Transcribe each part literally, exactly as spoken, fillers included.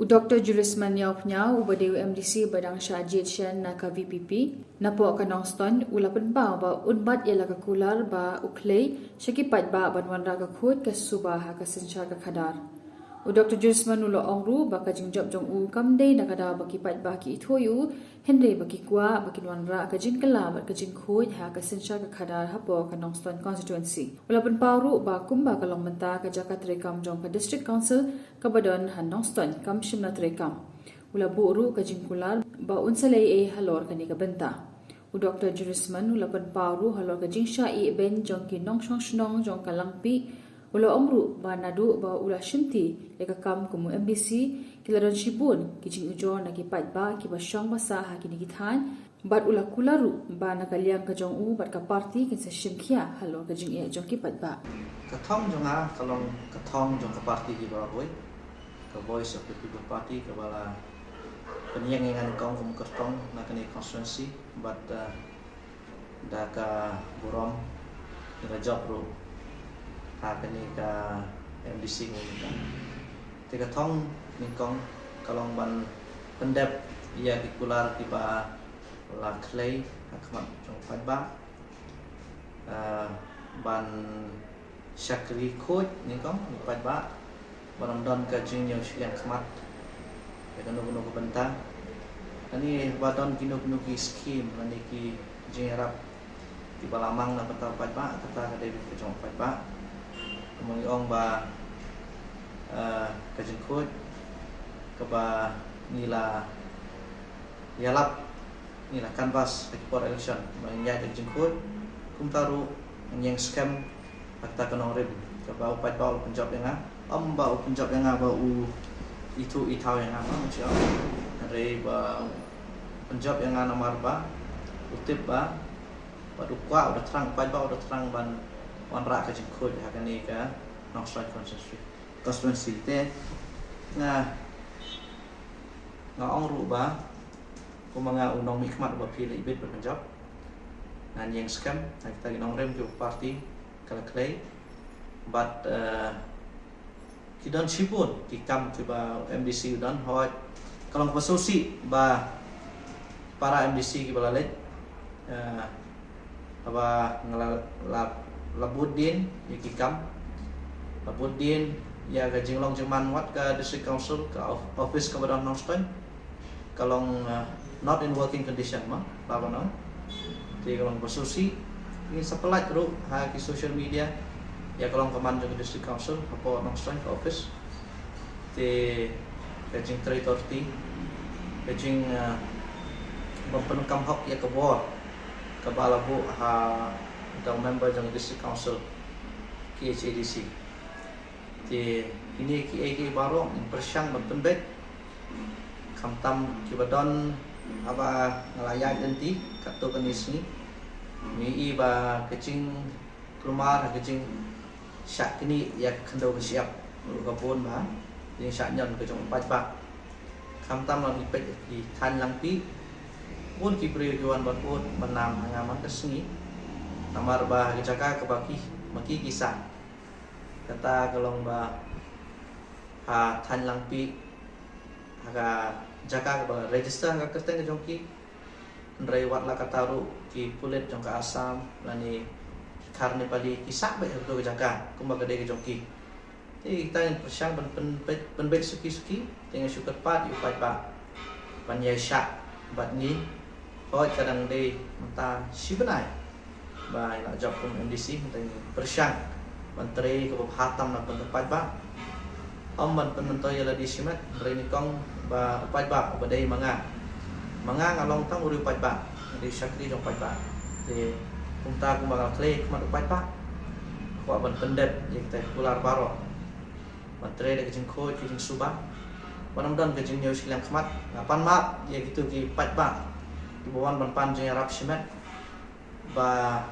U Doktor Jurisman Ïawphniaw, uba dei u M D C ba dang shah jied shen na ka V P P napoh ka Nongstoiñ, u la pynpaw ba un bat ïa la ka kular ba u khlei sha ki paidbah ban wanrah ka khuid ka suba ha ka synshar ka khadar. U Doktor Jurisman u la ong ruh ba ka jingjop jong u kam dei na ka daw ba ki paidbah ki ithuh ïa u, hynrei ba ki kwah ba kin wanrah ka jingkylla bad ka jingkhuid ha ka synshar ka khadar hapoh ka Nongstoiñ constituency. U la pynpaw ruh ba kumba ka long mynta, ka jaka treikam jong ka District Council kaba don ha Nongstoiñ kam shym la treikam. U la buh ruh ka jingkular ba un sa leh ei ei halor kane ka bynta. U Doktor Jurisman u la pynpaw ruh halor ka jingshah ïehbein jong ki nongshong shnong jong ka Langpih. U la ong ruh ba naduh ba u la shimti ïa ka kam kum u M D C, ki la don shibun ki jingujor na ki paidbah kiba shong ba sah ha kine ki thaiñ, bad u la kular ruh ba na ka liang ka jong u bad ka party kin sa shim khia halor ka jingeh jong ki paidbah. Ka thong jong nga ka long ka thong jong ka party kiba roi, ka Voice of the People Party, kaba la pynïeng ïa nga nyngkong kum u kyrtong na kane ka constituency, bad, eh, da ka burom ngi la jop ruh ha kane ka M D C ngi ka. Te ka thong nyngkong ka long ban pyndep ïa ki kular kiba la khlei ha khmat jong u paidbah, eh, ban shakri khuid nyngkong ïa u paidbah, ban ym don ka jingñiew shiliang khmat ïa kano kano ka bynta. Lane ba don kino kino ki skim lane ki jingïarap kiba la mang na bynta u paidbah, kata ka dei ka jong u paidbah. Kumba ngi ong ba, eh, ka jingkhuid kaba ngi la ïalap, ngi la canvass ha ki por election ba ngin ïaid da ka jingkhuid. Kumta ruh ngin ïeng skhem ha kata ka nongrim kaba u paidbah u la pynjop ïa nga. Ym ba u pynjop ïa nga ba u ithuh ithaw ïa nga, ma, u shu ong. Hynrei ba u pynjop ïa nga namar ba u tip ba, ba u kwah, u da thrang, u paidbah u da thrang ban wanrah ka jingkhuid ha kane ka Nongstoiñ constituency. Constituency te nga, nga ong ruh ba kumba nga u nongmihkhmat uba phi la ibit ban pynjop, ngan ïeng skhem ha kita ki nongrim kiba party ka la khlei. Bad, eh, ki don shibun ki kam kiba M D C u don, hooid ka long kaba sngewsih ba para M D C kiba la leit, eh, haba nga la, la, la bud dien ïa ki kam, la bud dien ïa ka jinglong jingman wat ka District Council, ka of-, office kaba don Nongstoiñ, ka long, eh, not in working condition, ma, ba ban ong. Te ka long kaba sngewsih. Ngin sa pyllait ruh ha ki social media ïa ka long ka man jong ka District Council hapoh Nongstoiñ ka office. Te ka jingtrei torti, ka jing, eh, bym pyndonkam hok ïa ka bor kaba la buh ha uta u member jong ka District Council K H A D C. Te kine kiei kiei baroh ngin pyrshang ban pynbeit, khamtam kiba don haba nga la ïaid lynti katto katne sngi, ngi i ba ka jingkulmar, ka jingshah knieh ïa ka khyndew ka shyiap ruh ka bun bha, ka jingshah ñion ka jong u paidbah. Khamtam lada ngi peit ki thaiñ Langpih, bun ki briew ki wan ban bud ban nam ha nga man ka sngi, namar ba ha ka jaka kaba ki, ma ki ki sah. Kata ka long ba ha thaiñ Langpih, ha ka jaka kaba register ha ka kyrteng ka jong ki. Hynrei wat la katta ruh ki pulit jong ka Assam lane ki Khar Nepali ki sah beit ha kato ka jaka kumba ka dei ka jong ki. Te kita ngin pyrshang ban pyn-, pyn-, pynbeit suki suki, te nga shu kyrpad ïa u paidbah ban ïaishah bad ngi. Hooid ka dang dei mynta shi bnai ba ngi la jop kum M D C, mynta ngi pyrshang ban trei kaba bha tam na ka bynta u paidbah. Ym ban pynmyntoi ïa lade shimet, hynrei nyngkong ba u paidbah uba dei ma nga. Ma nga nga long tang u riew paidbah, nga dei shakri jong u paidbah. Te kumta kumba nga la khlei khmat u paidbah, kwah ban pyndep ïa kita ki kular baroh ban trei da ka jingkhuid ka jingsuba, ban ym don ka jingñiew shiliang khmat. Nga pan map ïa kito ki paidbah kiba wan ban pan jingïarap shimet ba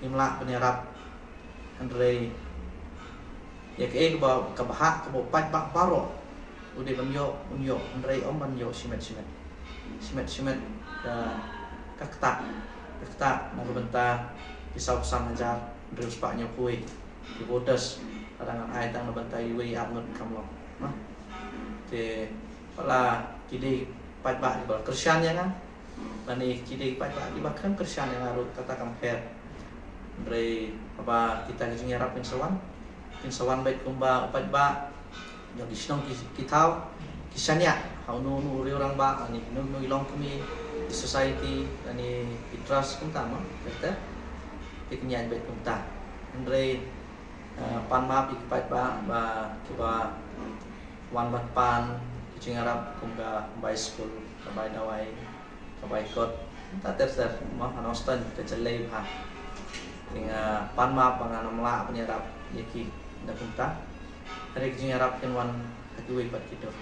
ngim lah pynïarap. Hynrei ïa kaei kaba, kaba hok kaba u paidbah baroh u dei ban ïoh, un ïoh, hynrei ym ban ïoh shimet shimet. Shimet shimet ka, ka ktah, ka ktah na ka bynta ki saw phew san hajar hynriew spah hynñiew phew wei ki voters, lada ngan ai tang na bynta iwei i ar ngut kam long, na. Te Pala ki dei paidbah kiba kyrshan ïa nga, lane ki dei paidbah kiba khlem kyrshan ïa nga ruh, kata kam pher. Hynrei haba kita ki jingïarap kin sa wan, kin sa wan beit kumba u paidbah jong ki shnong ki, ki thaw, ki shaniah ha uno uno u riew rangbah, lane uno uno i longkmie, i society, lane i trust kumta mo, kata. Te kin ïaid beit kumta. Hynrei, eh, pan map ïa ki paidbah ba kiba wan ban pan ki jingïarap kum ka bai skul, ka bai dawai, ka bai kot, kumta ter ter mo, ha Nongstoiñ ka jyllei bha. Te nga pan map ba ngan ym lah ban ïarap ïa ki da kumta. Hynrei ki jingïarap kin wan ha kiwei pat ki dur.